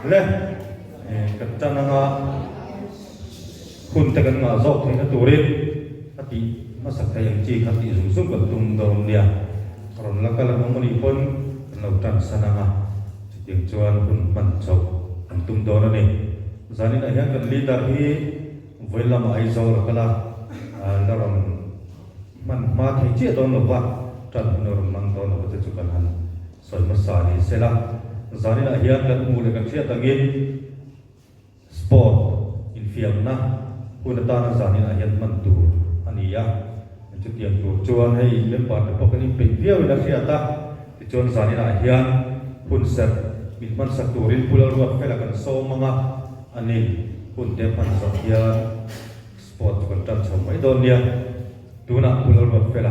Le, kan tan anga hun te kan ngah zawk theihna turin a tih hmasak theih ang chi kha tih zung zung kan tum dawn nia. Rawn la kal ang awm anih pawn kan lo tan san anga chutiang chuan hun hman chhoh kan tum dawn a ni. Zaninah hian kan leader hi vawi lamah Aizawl a kal a, la rawn hman hma thei chiah dawn lo va, tan hun a rawn hmang dawn lo va te chu kan han Sawi hmasa ni sela, zaninah hian kan hmuh leh kan hriat angin sport infiamna hun atana zaninah hian hman tur a ni a. Chutiang tur chuan hei member te pawh kan inpeih viauin a hriat a, tichuan zaninah hian hun serh min hmansak turin Pu Lalruatfela kan sawm ang a, anin hun te hman zawh hian sport chu kan tan chho mai dawn nia. Tunah Pu Lalruatfela.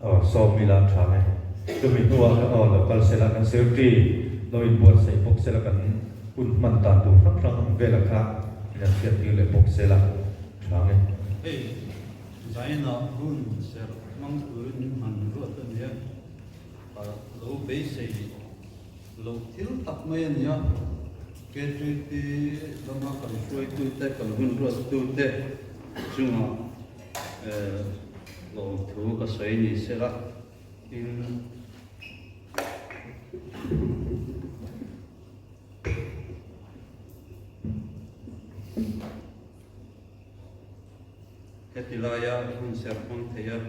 Aw, 10,000 tha nge. Chumi hnuah khan aw lo kal sela kan secretary lo inbuatsaih bawk sela kan hun hman dan tur hrang hrang ang vela kha in an hriattir leh bawk sela tha nge. Hei, Zainah hun serh hmang turin min han ruat a nia, ka lo beisei loh thil tak mai a nia. KTP lama kan hruaitute, kan hun ruattute chungah Lawmthu ka sawi ni sela tin heti laia hun serh hmang thei a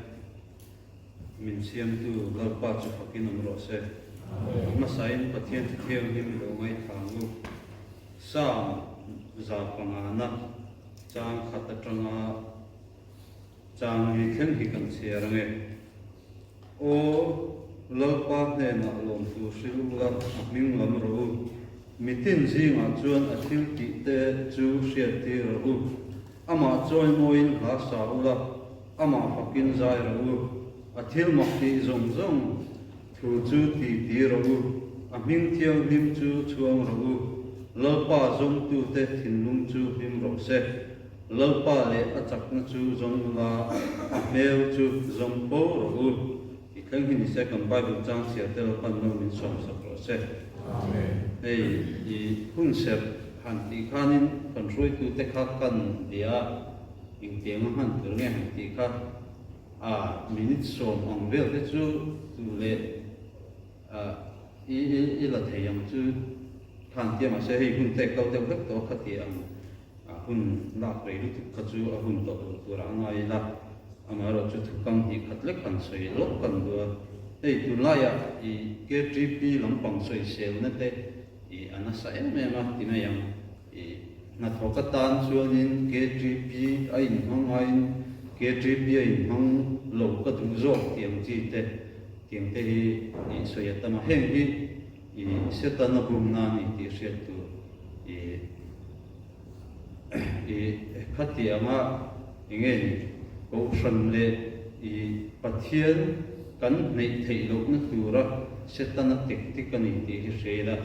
min siamtu Lalpa chu fakin awm rawh se. A hmasain Pathian Thithianghlim lo ngaithla ang u. Psalm 5 na Chang khat atanga chang li thleng hi kan chhiar ange. Aw Lalpa hnenah lawmthu hrilh ula, a hming lam rawh u. Mitin zingah chuan a thil tih te chu hriattir rawh u. Amah chawimawiin hla sa ula, amah fakin zai rawh u. A thil mak tih zawng zawng thu chu ti ti rawh u, a hming thianghlim chu chhuang rawh u, Lalpa zawngtute thinlung chu hlim rawh se. Lalpa leh a chakna chu zawng ula, a hmel chu zawng fo rawh u. Tih thleng hi ni se, kan Bible chang chhiar te Lalpan no min sawmsak rawh se. Hei i hun serh han tih khanin kan hruaitute kha kan bia a, engtianga hman tur nge han tih kha. A minute 10 ang vel te chu tu leh i i la thei ang chu khan tia mahse hei hun te kal deuh hlek tawh a kha ti ang a hun lak rei lutuk kha chu a hun tawh lo tur a ngai ila amaherawh chu thukam hnih khat lek han sawi lawk kan duh a hei tunlaiah i KTP lampang sawiselna te i a nasa em em a ti mai ang. I hnathawk atan chuanin KTP a inhmang aiin KTP a inhmang lo ka duh zawk tih ang chi te tiang te hi i sawi a tam a. Heng hi i Setana bumna a ni tih hriat tur i i khatianga enge ni Kohhran leh i Pathian kan hneih theih lohna tura Setana tactic a ni tih hi hria ila.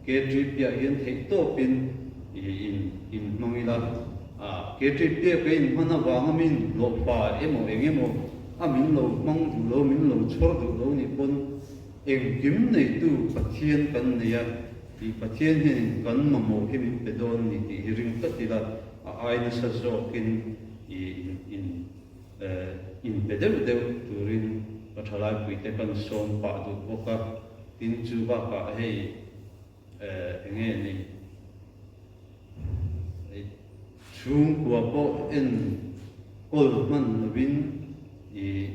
KTP-ah hian theihtawpin in inhmang ila, KTP-a ka inhman avanga min hlawhpa emaw eng emaw a min lo hmang duh lo, min lo chhawr duh lo nih pawn engkim neitu Pathian kan nei a, tih Pathian hianin kan mamawh hi min pe dawn ni tih hi ring tlat ila, a ai nasa zawkin in inpe deuh deuh turin ka thalaipui te kan sawm pah duh bawk a. Tin chu bakah hei eng nge ni chhungkua pawh en kawl hman lovin i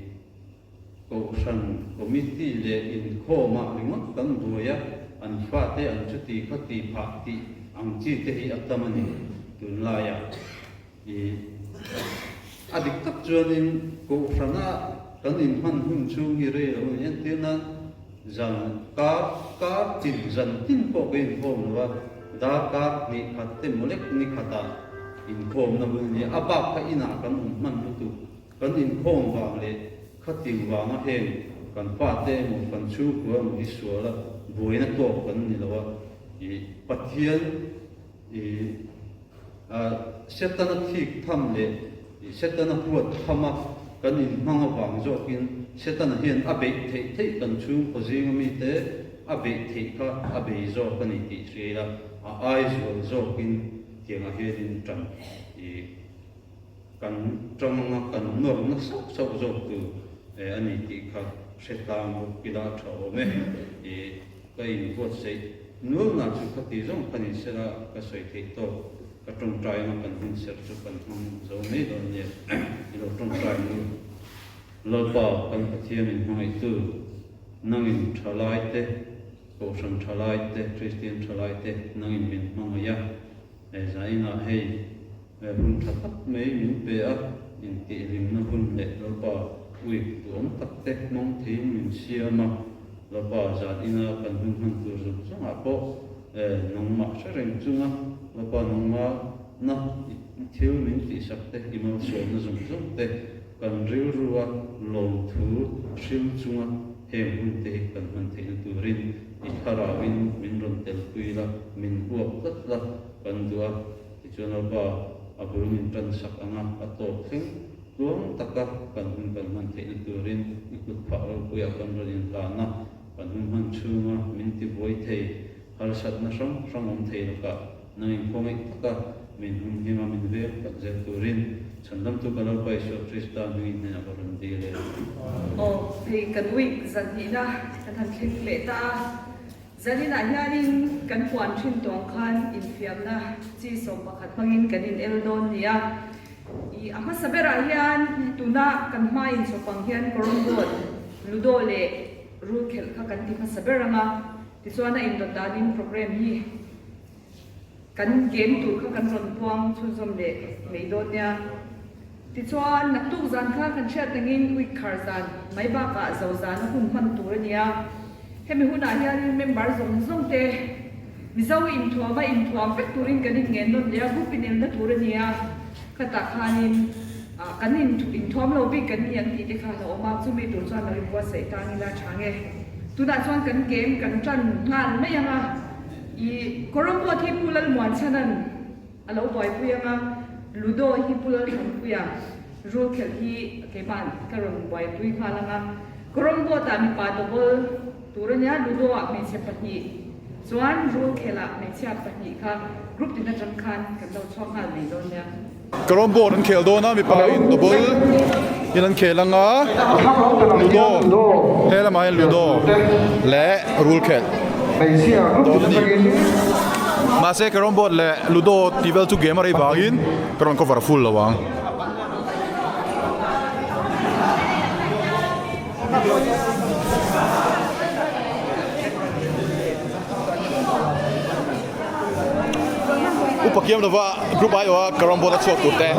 kohhran committee leh inkhawmah ringawt kan buai a, an fate an chuti kha ti phah tih ang chi te hi a tam a ni tunlaiah. I a dik tak chuanin kohhrana kan inhman hun chhung hi rei lo a ni. Entir nan zan kar kar tin zan tin pawh ka inkhawm lo a, darkar hnih khat te maw lek ni khatah inkhawmna hun a ni a. A bak kha inah kan awm hman lutuk. Kan inkhawm vang leh khating vanga heng kan fate emaw kan chhungkua emaw hi sual a buaina tawk kan ni lo a. I Pathian I Setana thik tham leh Setana huat thama kan inhmang avang zawkin Setana hian a beih theih theih kan chhungkaw zinga mite. a beih theih kha a bei zawk a ni tih hria ila, a ai zual zawkin tiangah hianin tan i kan tang anga kan nawr na sauh sauh zawk tur a ni tih kha hre tlang bawk ila a tha awm e. I ka inbuatsaih nualna chu ka ti zawng kha ni sela ka sawi theih tawk ka tawngtai anga kan hun serh chu kan hmang zo mai dawn nia i lo tawngtai nu. Lalpa kan Pathian in hmangaihtu nangin thalaite Kohhran thalaite Kristian thalaite nangin min hmangaih a, he zainah hei hun tha tak mai min pe a, intihhlimna hun leh Lalpa uik duhawm tak te hmang theiin min siam a, Lalpa zan ina kan hun hman tur zawng zawngah pawh nangmah hre reng chunga Lalpa nangmah na thil min tihsak te i malsawmna zawng zawng te Kan rilrua lawmthu hril chunga heng hunte hi kan hman theihna turin i thlarauin min rawn telpui la, min uap tlat la kan duh a, tichuan Lalpa a bul min tan sak anga a tawp thleng tluang taka kan hun kan hman theihna turin i kut phah ropuiah kan rawn inhlan a, kan hun hman chhunga min tibuai thei harsatna hrang hrang awm thei lakah Nang inkhawngei taka min hun hima min veng tak zel turin Chhandamtu ka Lalpa Isua Krista hmingin hnenah ka rawn dil e. Aw, hei kan week zanhnihna kan han thleng leh ta a, zaninah hianin kan puan thin tawng khan infiamna chi 11 hmangin kan in el dawn nia. I a hmasa berah hian tuna kan hma inchawp ang hian Carrom board, Ludo leh Rul khelh kha kan ti hmasa ber ang a. Tichuan a indawt danin program hi kan game tur kha kan rawn puang chhunzawm leh mai dawn nia. Tichuan naktuk zan kha kan hriat angin week khar zan mai bakah zo zana hun hman tur a nia. Hemi hunah hianin member zawng zawng te Mizo inthuam a inthuam vek turin kan inngen nawn leh a, group inelna tur a nia. Khatah khanin kan inthuam lo bik kan ni ang tih te kha a awm a, chumi tur chuan lo inbuatsaih tang ila tha nge. Tunah chuan kan game kan tan nghal mai ang a, i Kawrawm hi Pu Lalmuanchhanan a lo buaipui ang a, Ludo hi Pu Lalthanpuia rul khelh hi keimah ka rawn buaipui nghal ang a, Kawrawm ah mipa double tur a nia, Ludo ah hmeichhe pahnih chuan rul khelh ah hmeichhia pahnih kha group tin atang khan kan lo chhuak nghal mai dawn nia. Carrom board an khel dawn a, mipa in double in an khel ang a, ludo he lamah hian ludo leh rul khelh dawn a ni. Mahse carrom board leh ludo tih vel chu game a rei vangin ka rawn cover full lo ang. Upa kiam lova group aiawha carrom board a chhuak tur te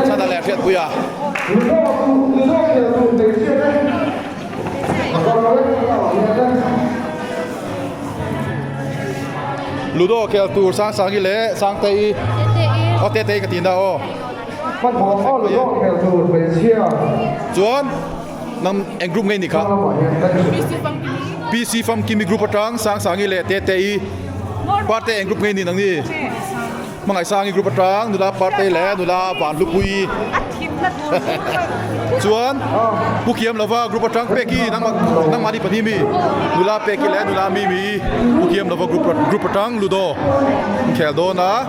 chhan a leh hriatpui a. Ludo khel tur Sangsangi leh Sangtei aw Tetei ka tihna aw. Chuan nang eng group nge i nih kha? PC Famkimi group atang Sangsangi leh Tetei Parte eng group nge i nih nang ni? Hmangaihsangi group atang nula Partei leh nula Vanhlupui chuan Pu Kiam lova group atang Peki nangmahni pahnih mi nula Peki leh nula Mimi Pu Kiam lova group atang Ludo an khel dawn a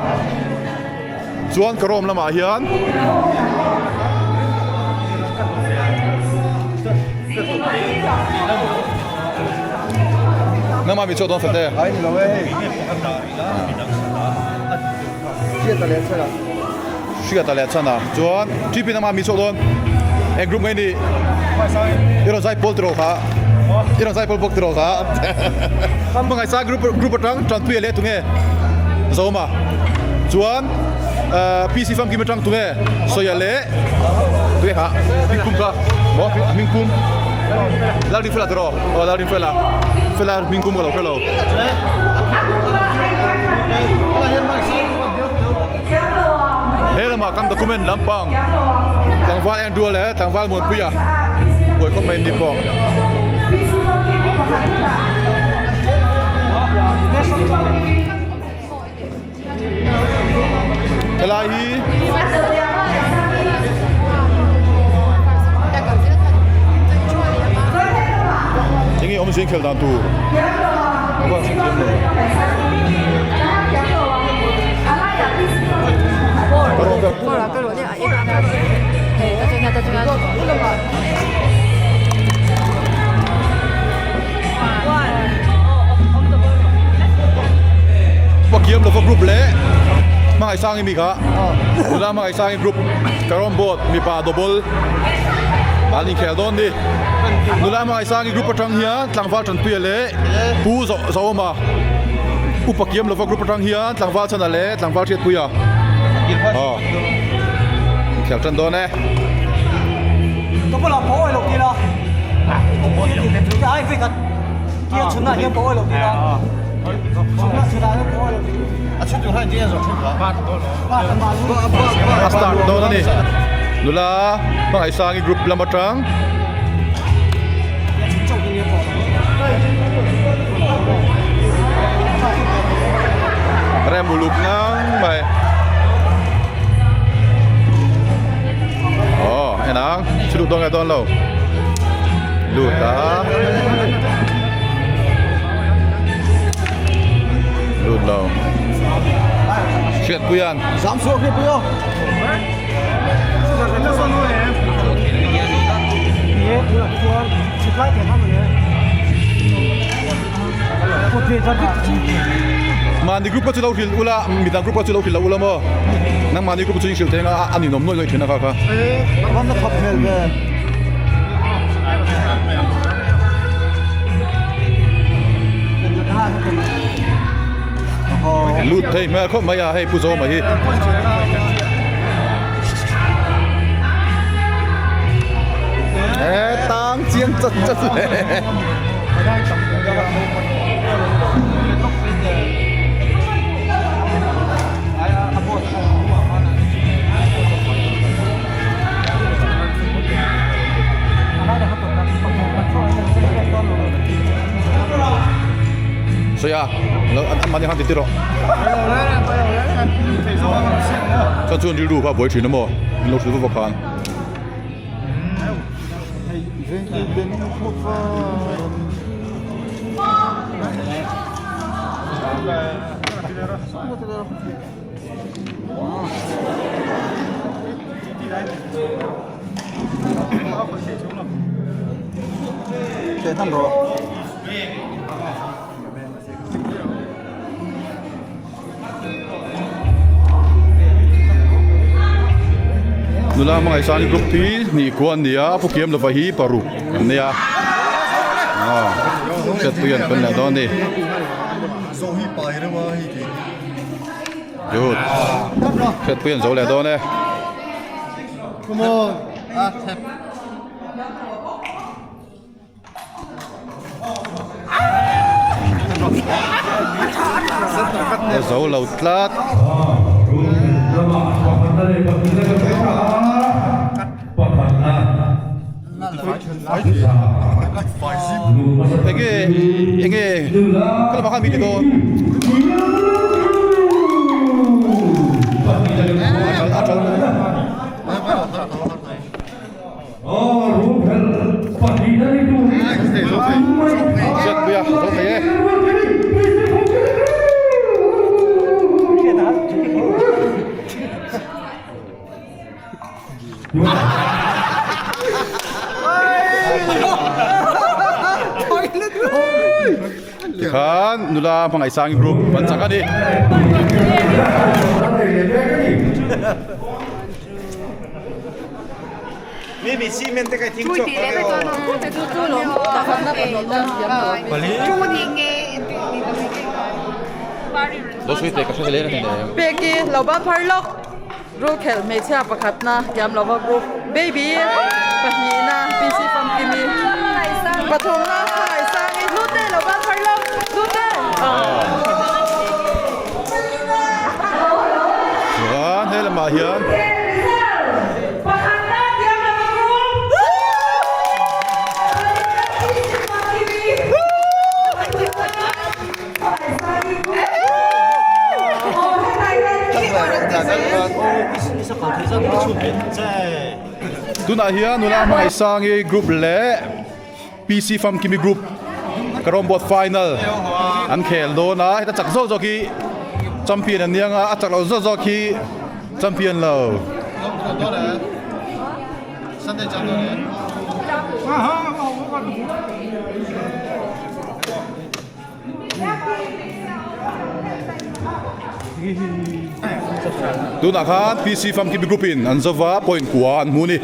chuan Karawm lamah hian nangmah mi chhuah dawn fel te. Hriata leh chhan a chuan TP lama mi chhuak dawn eng group nge ni i rawn zai pawl tiraw kha i rawn zai pawl bawk tiraw kha hmangaih sa group group atang tanpui a leh tunge Zoma chuan PC famkim atang tunge Sawia leh tunge kha Hmingkum kha maw Hmingkum Lalrinfela tiraw aw Lalrinfela Fela Hmingkum ka lo hre lo. He lamah kan document lampang tlangval en rual leh tlangval muanpuia buai khawp mai ni pawh. Helai hi enge awm zing khel dan tur. Pakiam lova group leh Hmangaihsangi mi kha tuna Hmangaihsangi group carrom board mipa double an inkhel dawn ni nula Hmangaihsangi group atang hian tlangval tanpuia leh Pu Zawma upa kiam lova group atang hian tlangval chhana leh tlangval hriatpuia aw inkhel tan dawn e. A start dawn a ni nula hmangaihsangi group lam atang rem uluk ngang mai aw enang chuluk dawn nge dawn lo lut a lut lo hriatpuian Mahni group kha chu lo hrilh ula midang group kha chu lo hrilh lo ula maw nang mahni group chu in hrilh thei anga a ninawm nuaih nuaih thin a kha kha. Lut thei hmel khawp mai a hei Pu Zawma hi. He tang chiang chat chat le. Soya lo an mani han ti ti rawh. Chuan chuan rilru kha buai thin a maw in lo hrilh vak khan. Nula hmangaihsani group hi hnih kua an ni a pu kiam lova hi paruk an nei a aw hriatpui an pawn leh dawn a ni good hriatpui an zo leh dawn e. A zo lo tlat. Enge enge ka lamah khan mi ti dawn. A ṭal a ṭal. Hriatpuia a zo thei e. Tikhan nula hmangaihsangi group an chak a ni. Peki lo ban phar lawk rulkhel hmeichhia pakhatna thiam lova group baby pahnihna PC famkimi pathumna hmangaihsangi hlute lo ban phar lawk hlute. Chuan he lamah hian Tunah hian nula Hmangaihsangi group leh PC Famkimi group Carrom board final. An khel dawn a, heta chak zawk zawk hi champion an ni ang a, a chak loh zawk zawk hi champion lo. Tunah khan PC Famkimi Group in an zova point kua an hmu a ni.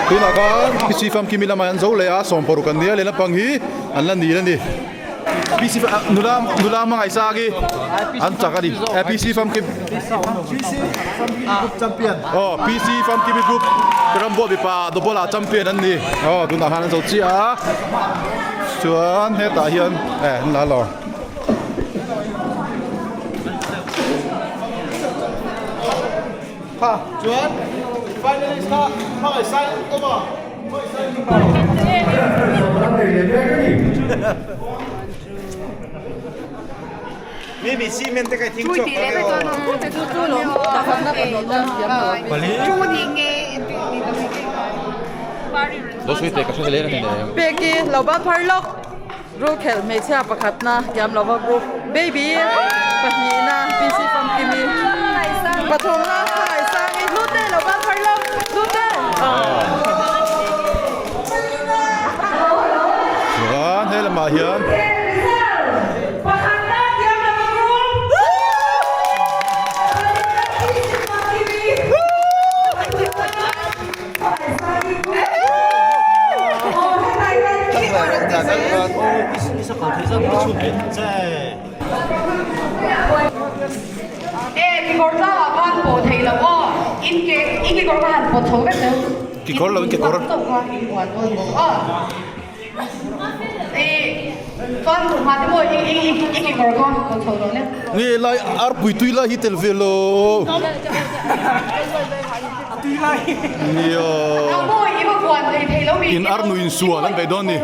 Tunah khan PC Famkimi lamah an zo leh a, sawmparuk an nia leh lampang hi an la nil a ni. PC nula nula hmangaih sang hi an chak a ni. PC Famkimi aw PC Famkimi group Rambual mipa Dawbawla champion an ni. Aw tunah khan an zo chiah a, chuan hetah hian eh an la lo. Peki lo ban phar lawk. Rulkhelh hmeichhia pakhatna thiam lova group baby pahnihna PC Famkimi pathumna Hmangaihsangi hlute lo ban phar lo hlute. Chuan he lamah hian Kekawr lo in kekawr. Nge lai arpui tui lai hi tel ve lo. Nia. In ar nuin sual an beih dawn ni.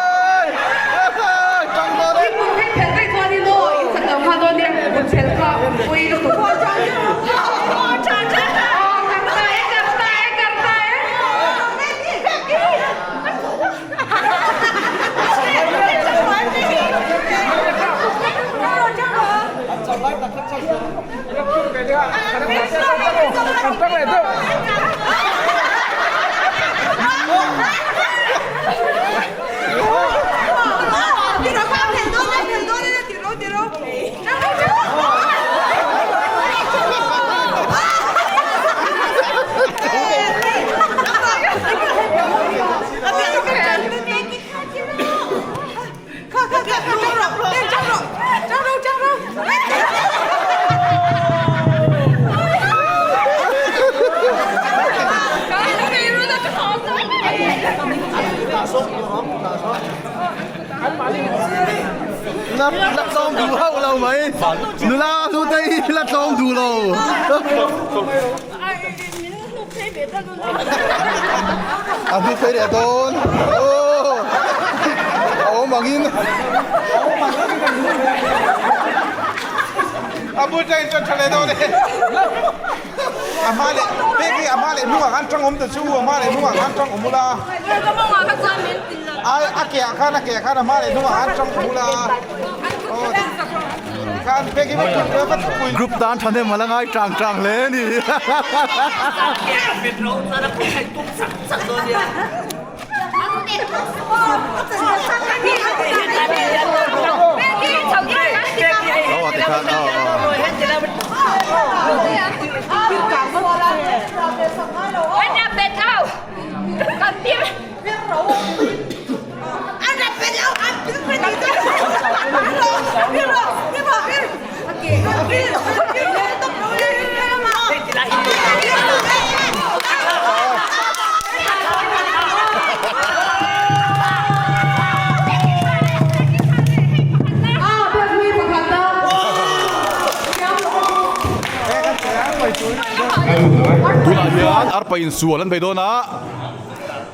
mai. Tang dawn e. La la tlawm duh hauh lo mai nula hlute hi la tlawm duh lo. A hnu phei leh dawn aw a awm angin A bul tangin chuan tha leh dawn e. A hma leh pek hi a hma leh hnungah khan tang awm ta chu a hma leh hnungah khan tang awm ula. Ai a ke ah khan a ke ah khan a hma leh hnungah khan tang awm ula. Group tan thahnem a la ngai tang tang hle a ni. Tunah hian arpa insual an bei dawn a.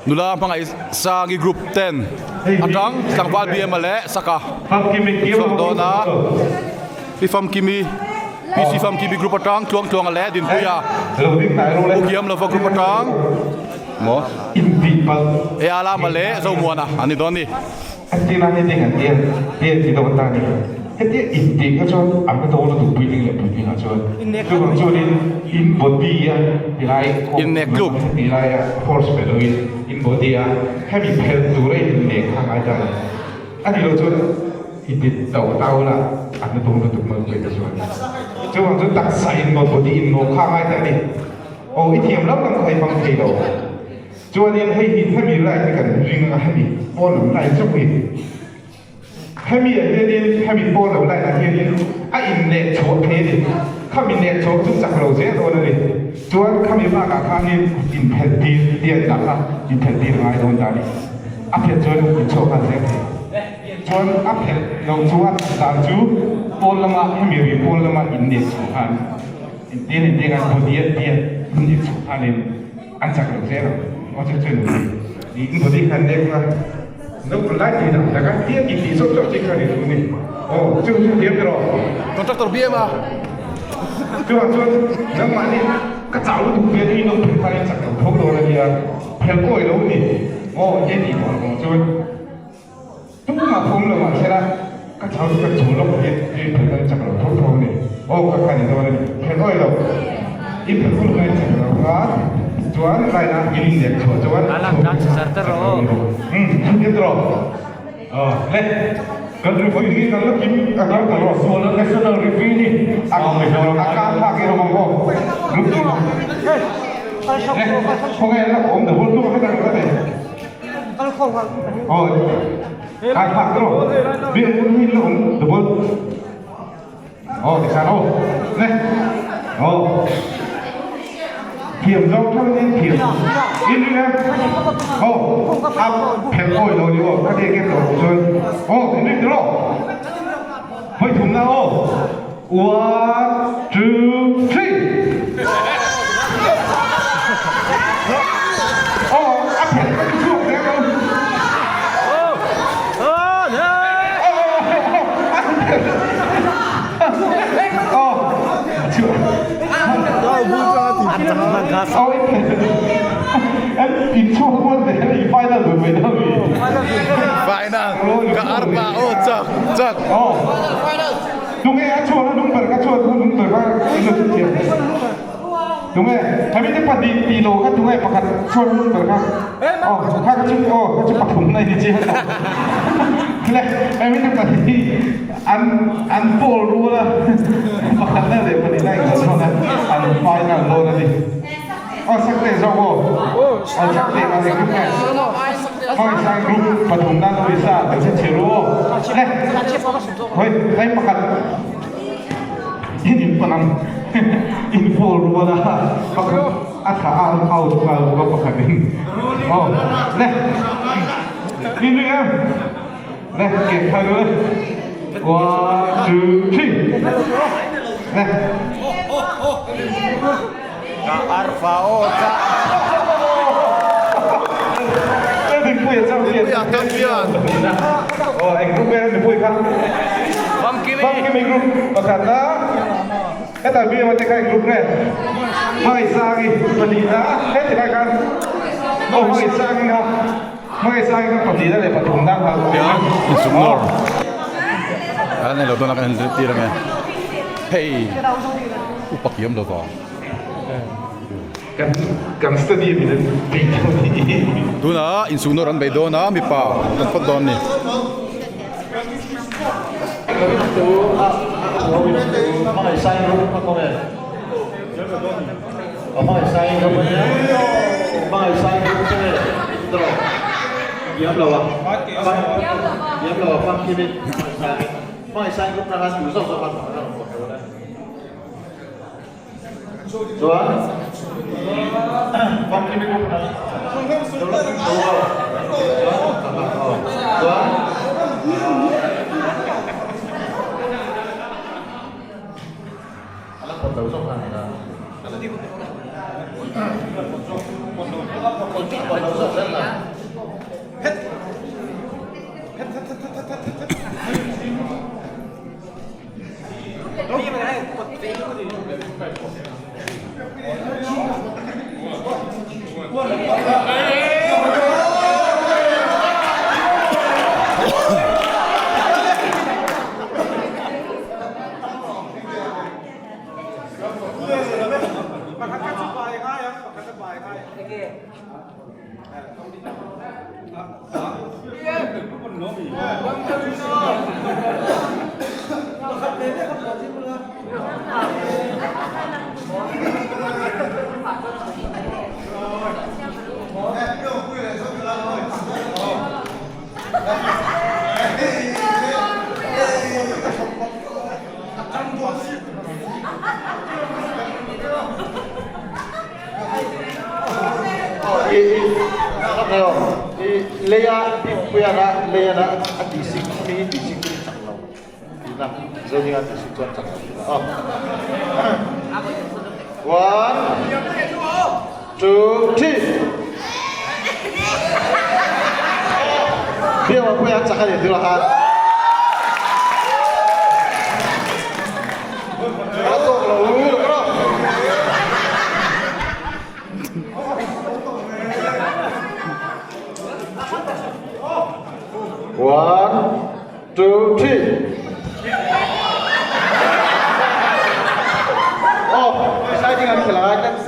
Nula hmangaih Sangi group ten atang tlangval BM-a leh Saka chhuak dawn a, Pi Famkimi, PC Famkimi group atang Tluangtluanga leh Dinpuia Pu Kiamlova group atang maw Ea Lama leh Zomuana an ni dawn a ni. Hetia heading an tia tia ti deuh atan ni. Hetia intih kha chuan an la dawn lutuk puitling leh puitling ah chuan. Chuvang chuanin in body a tilai ti laia force pe loin in body a hemi phelh tura in innek kha ngai ta a ni. A nih loh chuan inti to tau la an la dawn lutuk mai pawh te chuan. Chuvang chuan taksa innawt body innawh kha ngai ta a ni. Aw i thiam lo lang kha i hmang thei lo. Chuanin hei hi hemi line hi kan ring anga hemi pawn lam line chauh hi hemi ah hianin hemi pawn lam line ah hianin a inleh chhuah thei a ni. Khami leh chhuah chu chak lo zel dawn a ni. Chuan khami bakah khanin inphelh tir tian dah kha inphelh tir a ngai dawn ta a ni. A phelh chuan inchhuak nghal zel thei. Chuan a phelh lo chuan dan chu pawn lama hemi ri pawn lama inleh chhuah khan intian intiang a body-a tian inleh chhuah khanin An chak lo zel ang aw chu chu ni in body khan nek na no kun lai tih dah tak a tiang in tih zawk zawk chi kha ni lo ni aw chu chu thiam rawh Contractor BM a. Chuvang chuan nangmah ni ka chau lutuk hian i no phel kha in chak lo tho dawn a nia phel kawi lo ni aw he tih tawh ang chuan Tumah phawm lo ah thlen a, ka chau chu ka chul lawk hian i phel kan chak lo tho tho a ni. Aw ka kha ni dawn a ni. Phel awi lo. I phel hun ngai chak lo kha chuan line ah in inlek chhuah chuan chhuak chak lo ni bawk. Umm thil tawh. Aw le kan referee hi kan la kim a kal ta lo. Sual national referee ni. A a kal thlak i rawng ang aw. Le khawnge la awm double tum a kha ta. Ai phak ro bi un hin lo um double oh thì sao đâu này oh thiam zo thang in thiam in ring em oh a phel oi lo ni oh ka te ke to chuan oh in ring lo hoi thum na oh 1 2 3 oh a phel. Aw chu Aw in in chhuak mual ve i final dun mai dawn mi. Final ka arpa aw chak chak. Aw tunge a chhuak a nung ber ka chhuak a nung ber ka in lo chhut thiam. Tunge hemi te pahnih tih lo kha tunge pakhat chhuak a nung ber kha aw kha kha chu aw kha chu pathum na ini chiang tawh le hemi te pahnih an an pawl rual a pakhat na leh pahnih na inlo chhuak a an final dawn a ni aw sakte zawk aw aw sakte ka eng group nge Hmangaisan group pathum na Louisa kan chhinchhiah ru aw le hawi hei pakhat. In in pan ang in fall rual a pakhat a thlah a an out nghal bawk a pakhat in aw le in ring em le ke thar le one two three le ka arfa o cha Champion. Oh, eng group em mipui kha. Famkimi. Famkimi group pakhat a. Heta mi emaw te kha eng group nge? Hmangaihsangi pahnihna heti lai khan. Oh, Hmangaihsangi kha. Hmangaihsangi kha pahnihna leh pathumna kha. Insum lawr. A nei lo dawn a kan tir ange. Hei. Upa kiam lo vang. Kan kan stadium in an tui deuh a ni. Tunah insukna an bei dawn a, mipa kan phawt dawn a ni. Chuan famkimi group an chuan ala pawt lo zawk a ni a pawt lo zawk zel a. Leia Puiana Leiana a ti sik mi ti sik chu chak lo tina zoninga ti sik chuan chak lo One, two, three. Biawa Puia chak a ni tir a. A tawk lo One, two, three. Oh, deciding ang kailangan.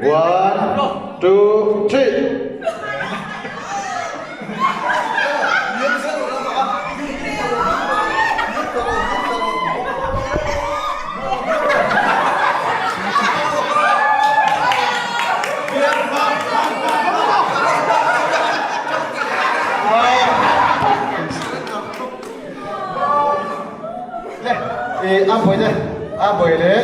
One, two, three. A boi le, a boi le.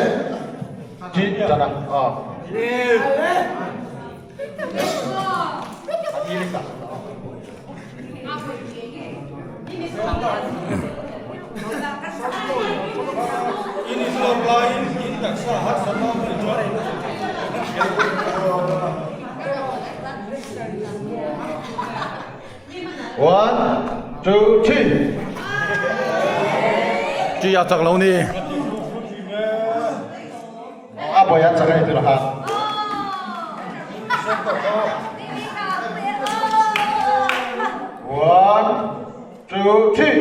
One, two, three. Chi a chak lo ni. A bawi a chak a ni tur kha. One, two, three.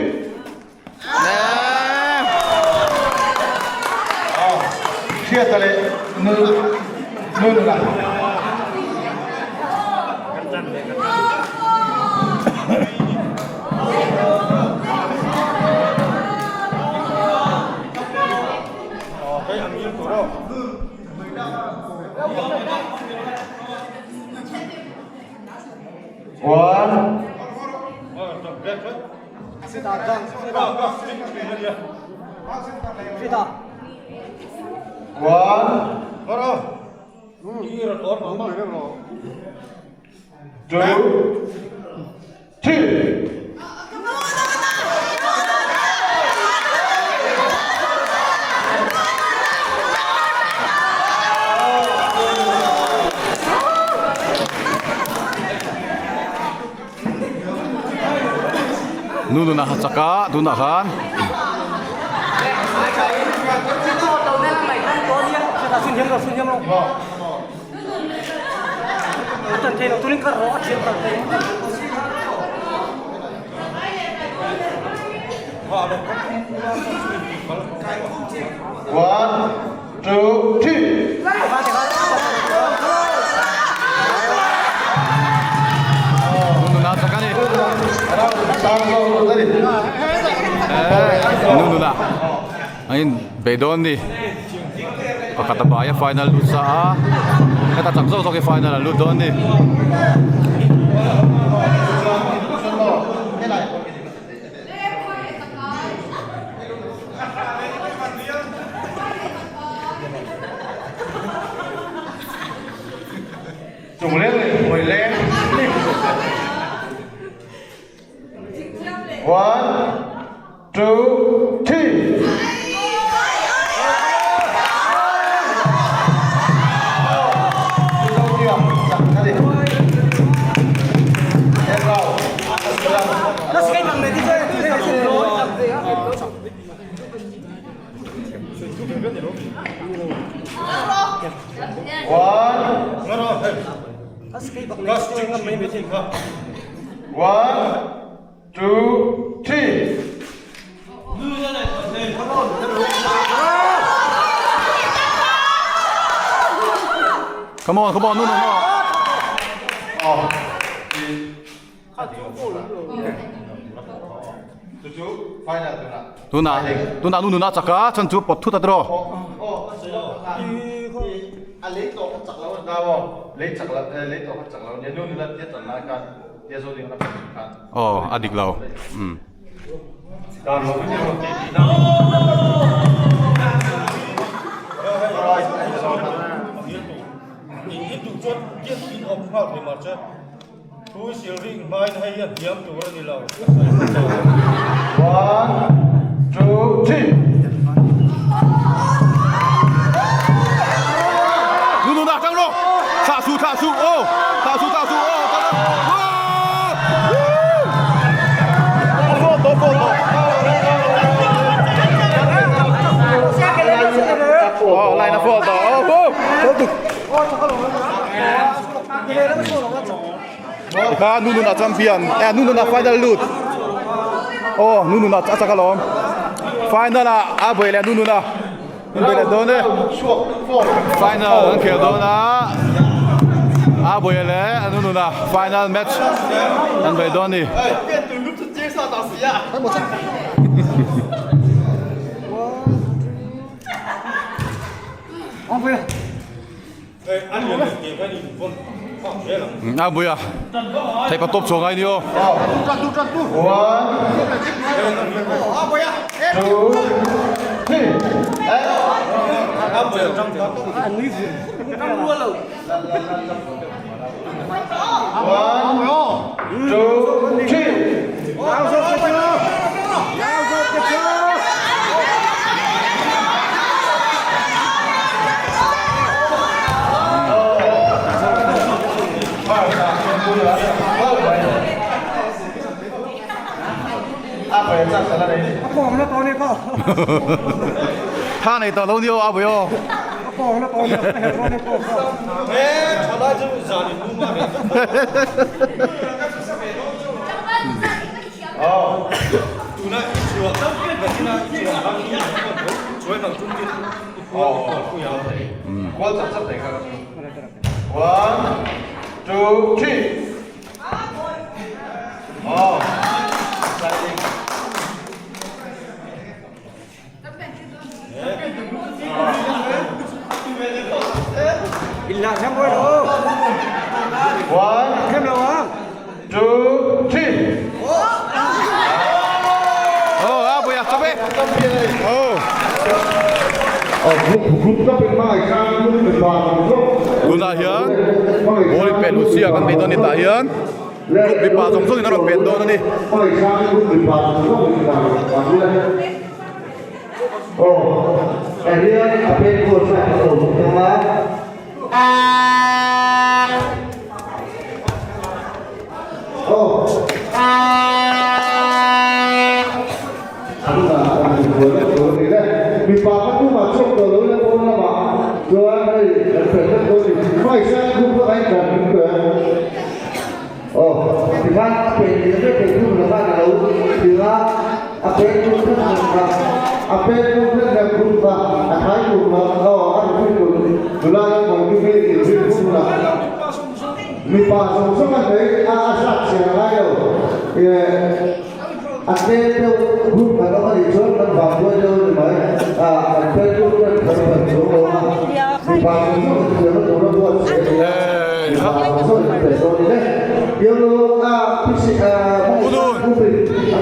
Hriata leh Nununa. One. One. Two. Three. Nu nuna chak a tunah khan One, two, three. Nununa chak a ni. Nununa a in bei dawn ni. Pakhat a bai a final lut sa a heta chak zawk zawk hi final an lut dawn ni. Chung leng leh hnuai leng. One, two, three. One, one, two, three. Come on, come on, no, no, no. Tuna, tuna nu nuna chaka chan chu pot thut atro. Oh, a dik lo. Um. One, two, three. Nu nu na tang ro. Tha su tha su oh. Tha su tha su oh. Tha Oh, lại là phô to. Oh, oh. Kha nu nu na champion. Eh nu nu na final lut. Oh, nu nu na a chak alawm. Final ah a buai leh nu nu na. An buai leh dawn e. Final an khel dawn a. A buai leh nu nu na final match an buai dawn ni. A buia thei pa tawp chhuak ngai ni aw. Tha nei tawh lo ni aw Abawi aw. One, two, three. One, two, three. Oh, a bui a chawp e. Oh. Tunah hian ball in pet Lucia kan tih dawn ni tah hian group mipa zawng zawngin a rawn pet dawn a ni. Mipa zawng zawng a hmei a a zat chian a ngai lo. A tlem deuh group kan awm a nih chuan kan vang buai deuh a ni mai. A kan tlem deuh chuan kan ban chuang lo a. Mipa zawng zawng in thiamna tur a buat che a ni a. Mipa zawng zawng in pe dawn a ni le. Pianglo a pisi a Pudun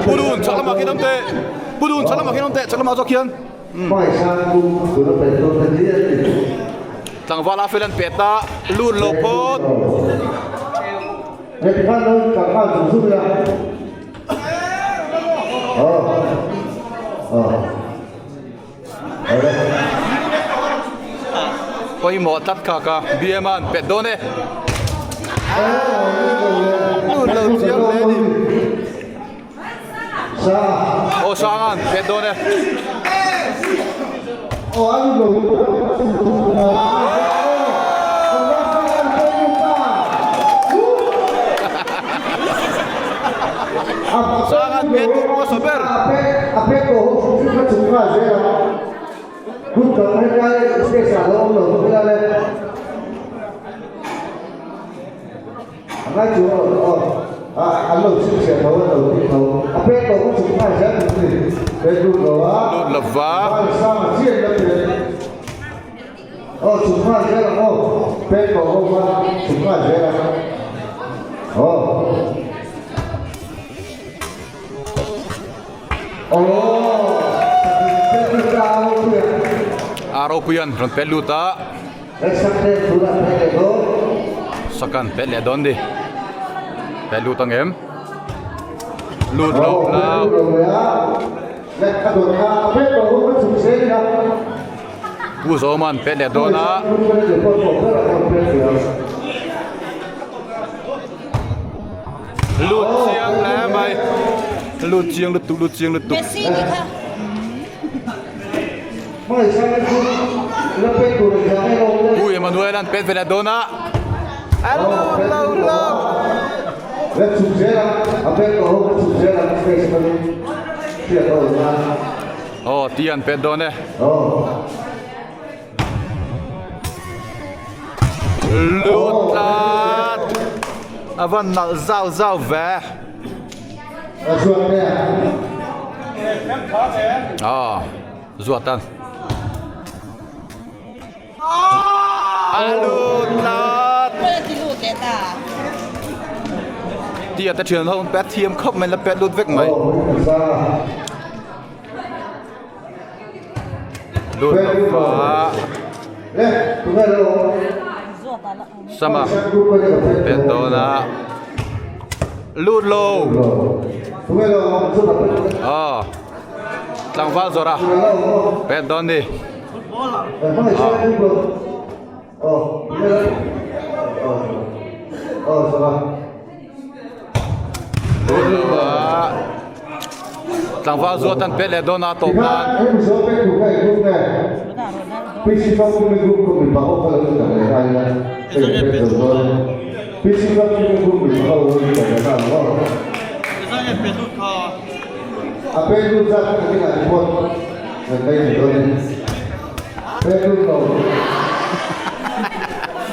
Pudun chak lamah khian awm teh Pudun chak lamah khian awm teh chak lamah zawk khian. Tlangval a fel an pet a, lut lo phawt. Pawimawh tlat kha ka BM a an pet dawn e. Lut lo chiang hle a ni. Aw Sanga'n pet dawn e. Sanga'n pet lut hmasa ber. A ngai chu aw an lo chhunchhiah tho an lo tih tho a pek tawh ka chhuk nghal zel tur ni pek lut lo a Lut lo va. Val sang a chian la pek aw chhuk nghal zel ang aw pek tawh ho kha chhuk nghal zel ang aw aw pek lut ta a ropui a. A ropuian rawn pet lut a. Sakan pet leh dawn ni. Pet lut ang em? Lut lo hlau. Pu Zawman pet leh dawn a. Lut chiang hle mai. Lut chiang lutuk, lut chiang lutuk. Pu Emmanuel an pet ve leh dawn a. A lut lo lo. Aw ti an pet dawn e. Lut tlat. A van nalh zau zau ve. Aw Zuatan. A lut tlat. Tia te thian ho pet thiam khawp mai la pet lut vek mai. Lut lo va. Sama pet dawn a lut lo aw tlangval zawrh a pet dawn ni aw lut lo va. Tlangval zuat an pet leh dawn a tawp nan.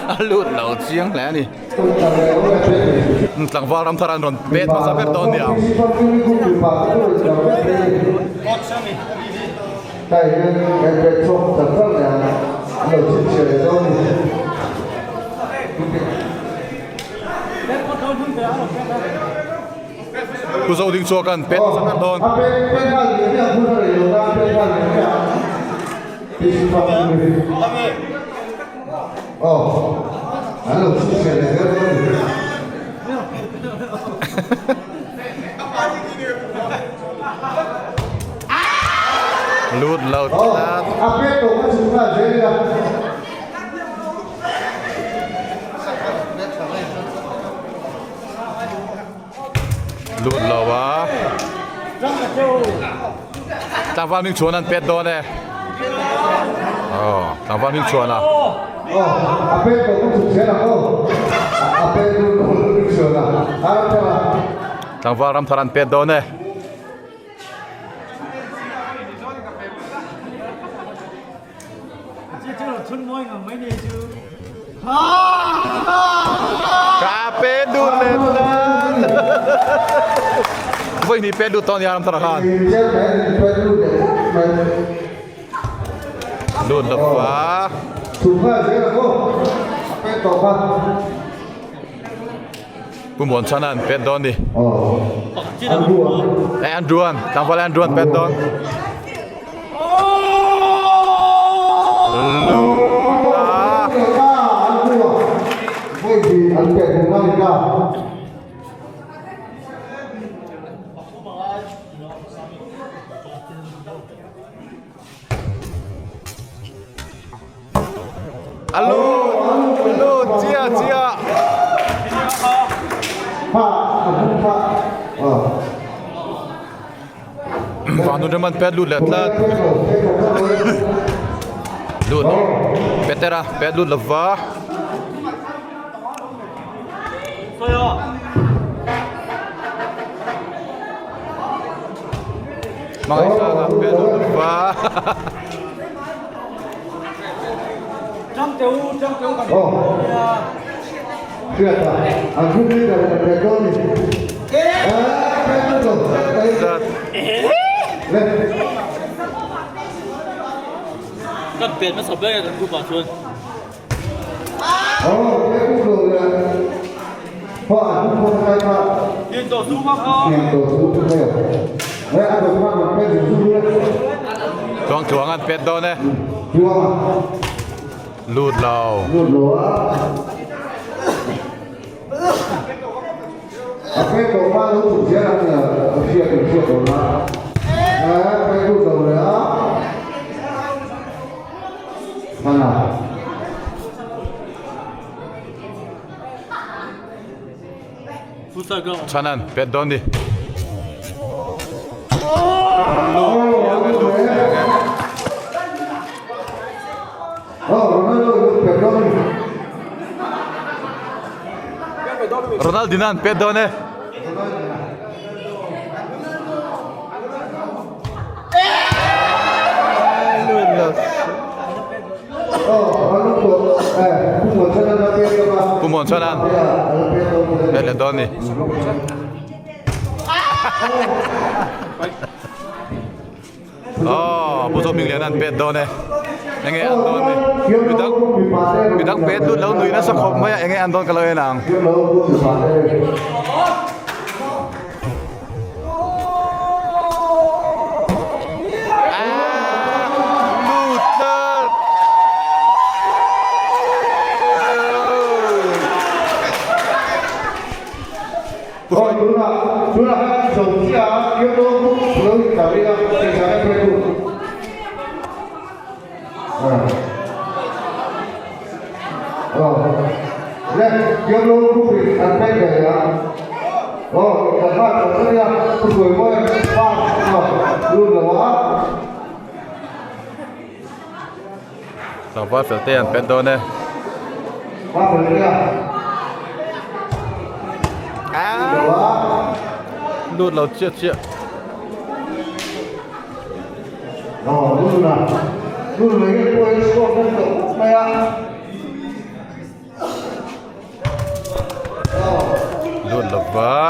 A lut lo chiang hle a ni. Tlangval ram thar an rawn pet hmasa ber dawn nia. Pu Zo ding chuak an pet hmasa ber dawn. Lut lo tlat. Lut lo a. Tlangval hming chhuan an pet dawn e. Aw, tlangval hming chhuan a. Tlangval ram thar an pet dawn e. Ka pe dun leh tan. Voi ni pe dut tawh nia ram thar khan. Lut lo fa. Pu Muan Chhan an pet dawn ni. Eh Andrew an, tlangval Andrew an pet dawn. A lut a lut chiah chiah. Vanun ram an pet lut leh tlat. Lut Petera pet lut lova. Hmangaihsanga pet lut lova. Tluang tluang an pet dawn e. Lut lo. Chhanan pet dawn ni. Ronaldinho an pet dawn e. Pu Muan chuan an pet leh dawn ni. Aw Pu Zawhming lian an pet dawn e. Enge an dawn ni. Midang midang pet lut lo nui nasa khawp mai a enge an dawn ka lo en ang. Aw kan hman tawh chu nia pu Hruaimawi pa lut lo a. Tlangval fel te an pet dawn e. Lut lo chiah chiah. Lut lova.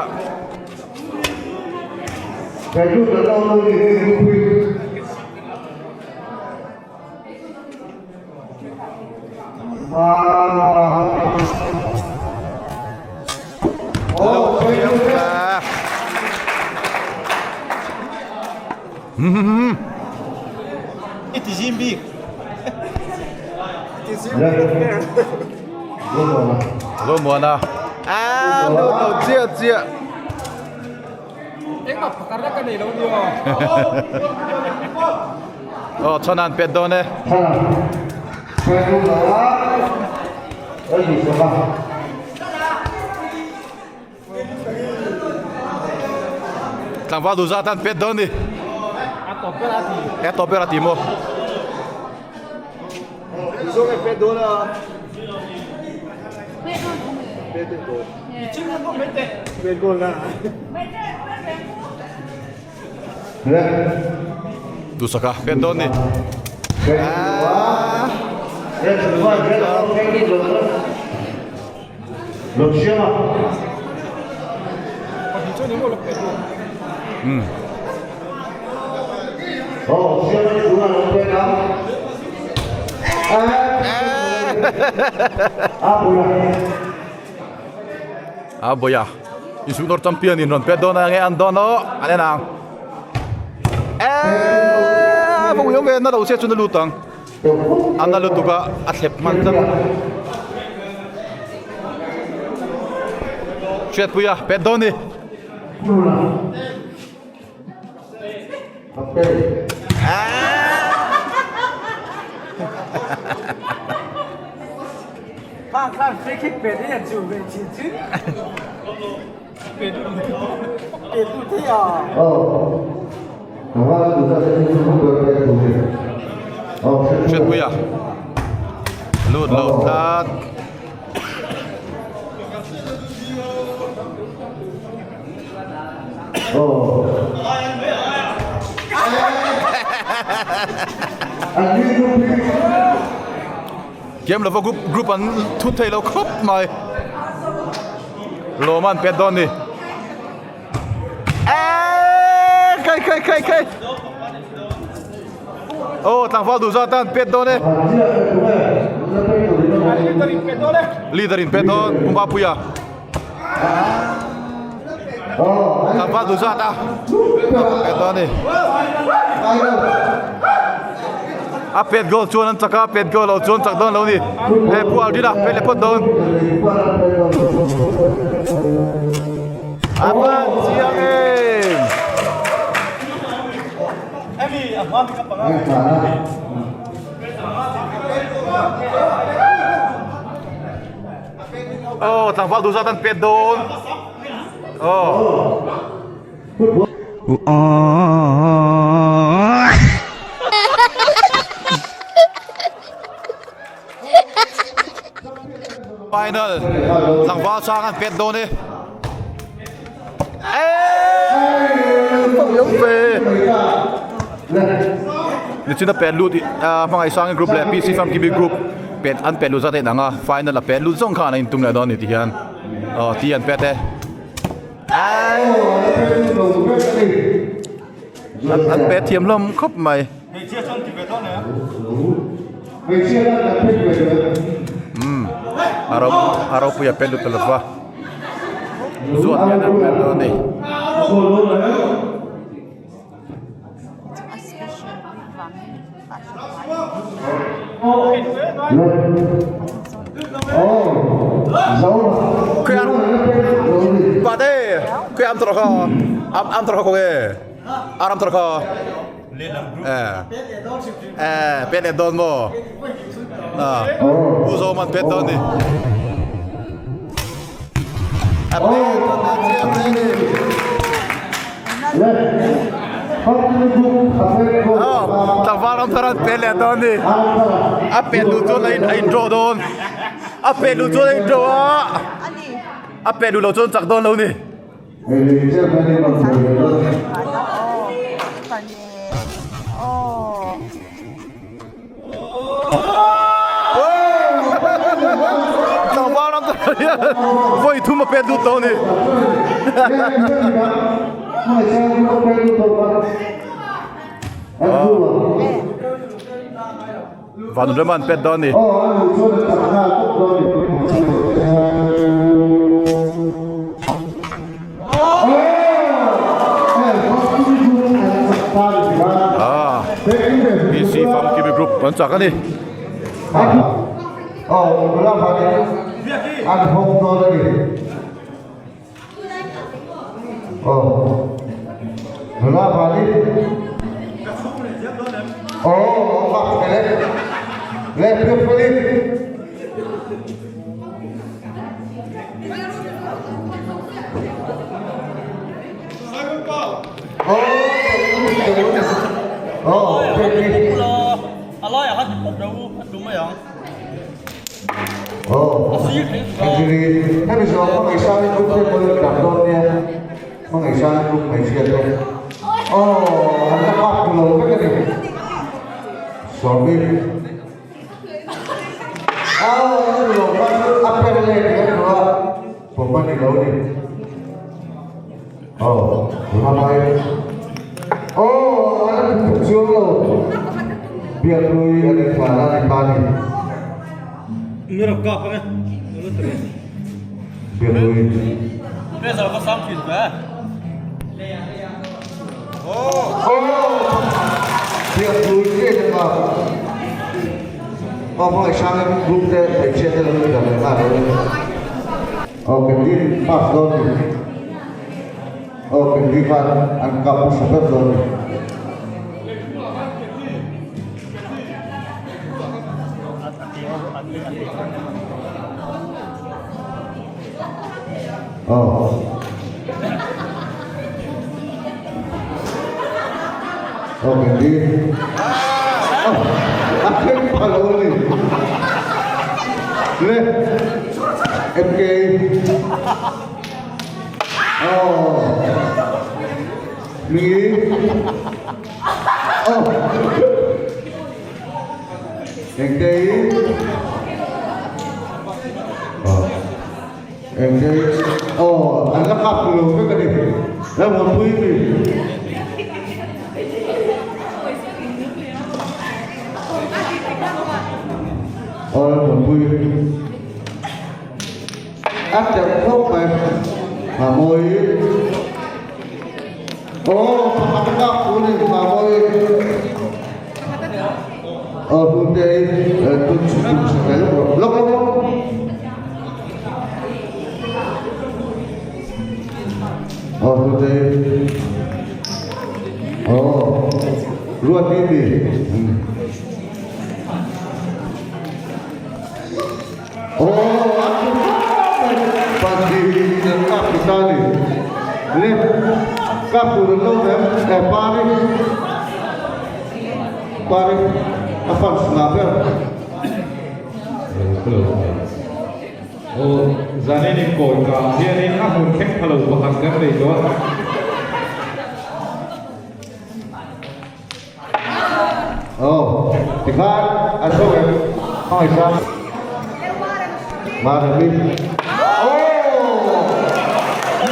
Zomuana a lut lo chiah chiah. Engmah phakar na ka nei lo ni aw. Aw chhan an pet dawn e. Tlangval duh zat an pet dawn ni. A tawp ber a ti. A tawp ber a ti maw. Pet dawn a. Pet dawn. Duhsaka pet dawn ni. A bawia insuih nawr champion in rawn pet dawn a nge an dawn aw an en ang eeee a ui awm ve na lo se chuan a lut ang a na lutuk a a thlep hman tlat hriatpui a pet dawn ni. Hriatpuia lut lo tlat. Game lova group group an thut thei lo khawp mai lawm an pet dawn ni eeee kai kai kai kai aw tlangval duh zat an pet dawn e leader in pet dawn Pumbapuia. Tlangval duh zat a pet dawn a ni a pet goal chuan an chak a pet goal lo chuan chak dawn lo ni he pu Aldrin a pet leh phawt dawn a ban chiang em. Aw tlangval duh zat an pet dawn aw. Final tlangval sang an pet dawn e. Nichina pet lut hmangaih sangin group leh PC Famkimi group pet an pet lut zat a inang a final a pet lut zawng khan a intum leh dawn a ni ti hian aw ti an pet e an pet thiam hlawm khawp mai. Umm a ropui a pet lut ta lova. Zuat hian an pet dawn a ni. Pate khawi am tawrh kha am am tawrh kha khaw nge aram tawrh kha eh eh pet leh dawn maw ah Pu Zawman pet dawn a ni. A pet a na chiang hle a ni. Aw tlangval ram thar an pet leh dawn a ni. A pet duh chuan a in draw dawn. A pet duh chuan a in draw a. A pet duh loh chuan chak dawn lo a ni. Tlangval ram thar hian vawi thum a pet lut tawh a ni. Vanrema an pet dawn a ni. PC Famkimi Group an chak a ni.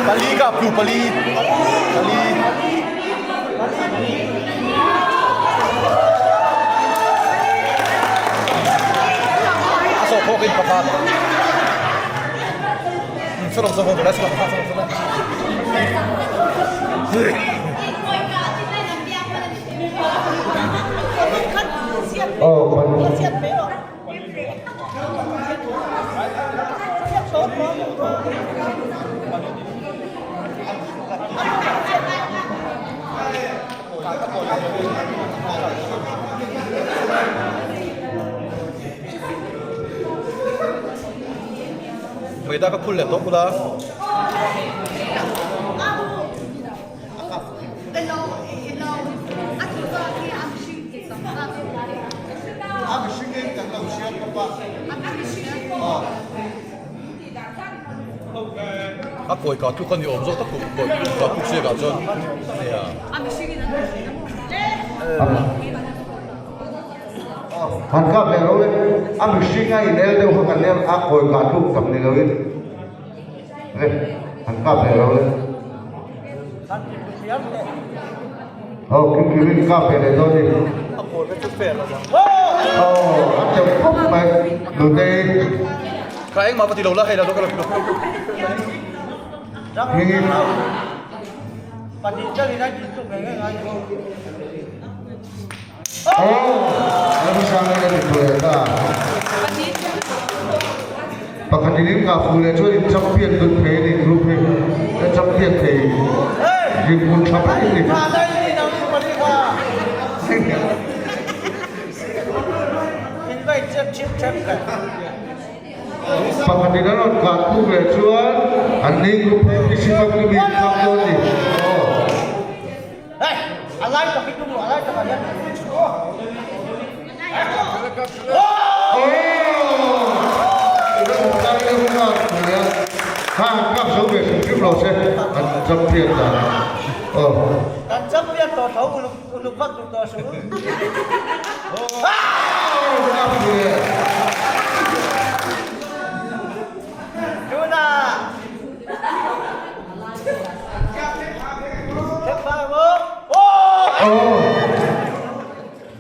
Pali ka plu pali pali a sawh khawk in pakhat salawm salawm salawm salawm salawm Maida ka phul leh tawh bula. A kawi ka tluk a ni awm zawk tak kawi ka tluk siak ah chuan nia. Han kap leh lo in a mihring a in el deuh kha kan el a kawi ka tluk tak ni lo in le han kap leh lo le. Aw kim kim in kap ve leh dawn ni. Aw a teuh khawp mai Nutei. Ka engmah va ti lo la hei la ka lo ti lo. Hmingin. Aw Ramsanga ka ti leh ta. Pakhat in in kah fuh leh chuan in champion dun thei a ni group hi ka champion thei dinhmun tha ber in ni. Pakhat in a rawn kah tuk leh chuan an ni group hi PC family mi in kap dawn ni. Aw.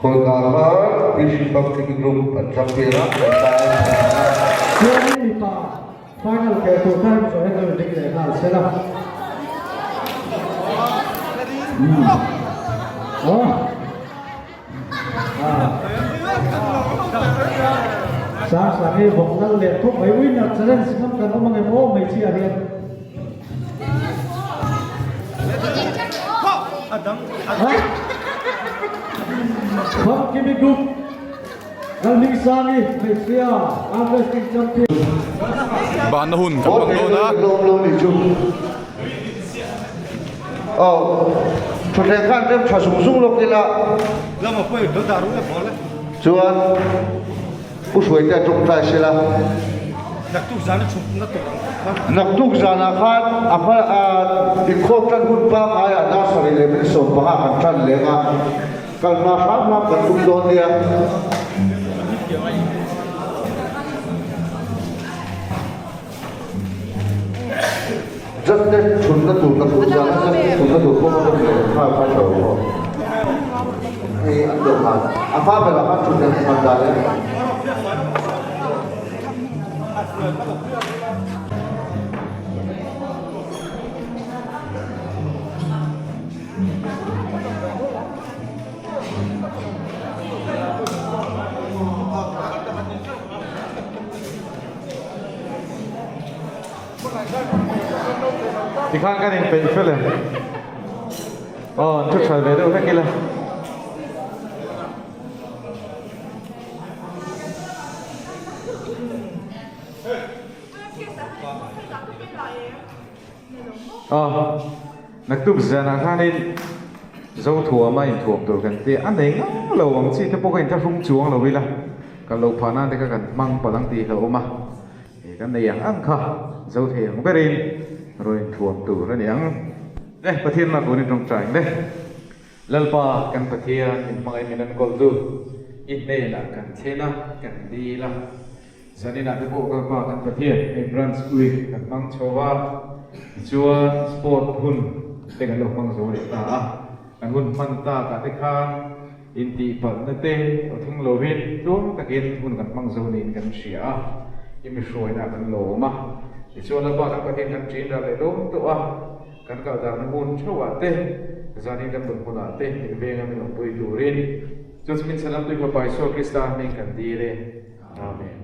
Kawlka kha Fish Public Group an champion a, an ta a ni a. Chuanin mipa final keh tur kha hemi zawh hian kan rawn ding leh nghal sela. Aw. Sang sang hi vawk lal leh khawp mai winner challenge ngam kan awm angem aw hmeichhia hian. Famkimi Group Lalhmingsangi hmeichhia arm wrestling champion. Banna hun kan hmang dawn a. Aw, thutthleng khan rem tha zung zung lawk ila. Chuan Pu Hruaite a tawngtai sela. Naktuk zanah khan a hma inkhawm tan hun pangaiah dar sarih leh minute 15 kan tan leng a, kal hma hram hram kan tum dawn nia. Judge te thutna tur ka duh zan a judge te thutna tur pawh ka rawn leh nghal kha tho maw hei an dawh khan a hma berah khan thut an hman dan e. Tikhan kan inpeih fel em? Aw, an thu tha ve deuh vek ila. Aw, naktuk zanah khanin Zo thuama inthuam tur kan tia a nei ngang lo ang chi te pawh ka inthlahrung chuang lo ila, kan lo phah nan te kha kan hmang palh ang tih hlauhawm a. He kan nei ang ang kha zo thei ang berin rawn inthuam tur a ni ang. Le, Pathian lak un in tawngtai ang le. Lalpa kan Pathian min hmangaih min enkawl tu i hnenah kan thlen a, kan dil a. Zaninah te pawh Lalpa kan Pathian hei branch week kan hmang chho a, tichuan sport hun te kan lo hmang zo leh ta a. Kan hun hman takah te khan Intihpalhna te aw thleng lovin tluang takin hun kan hmang zo niin kan hria a, i mihruaina kan lawm a. Tichuan Lalpa kan Pathian kan ṭin ral leh dawn tawh a, kan kal darna hmun theuhah te, zanin kan mut hmunah te min venga min awmpui turin chu chu min chhanam tui Fapa Isua Krista hming kan dil e. Amen.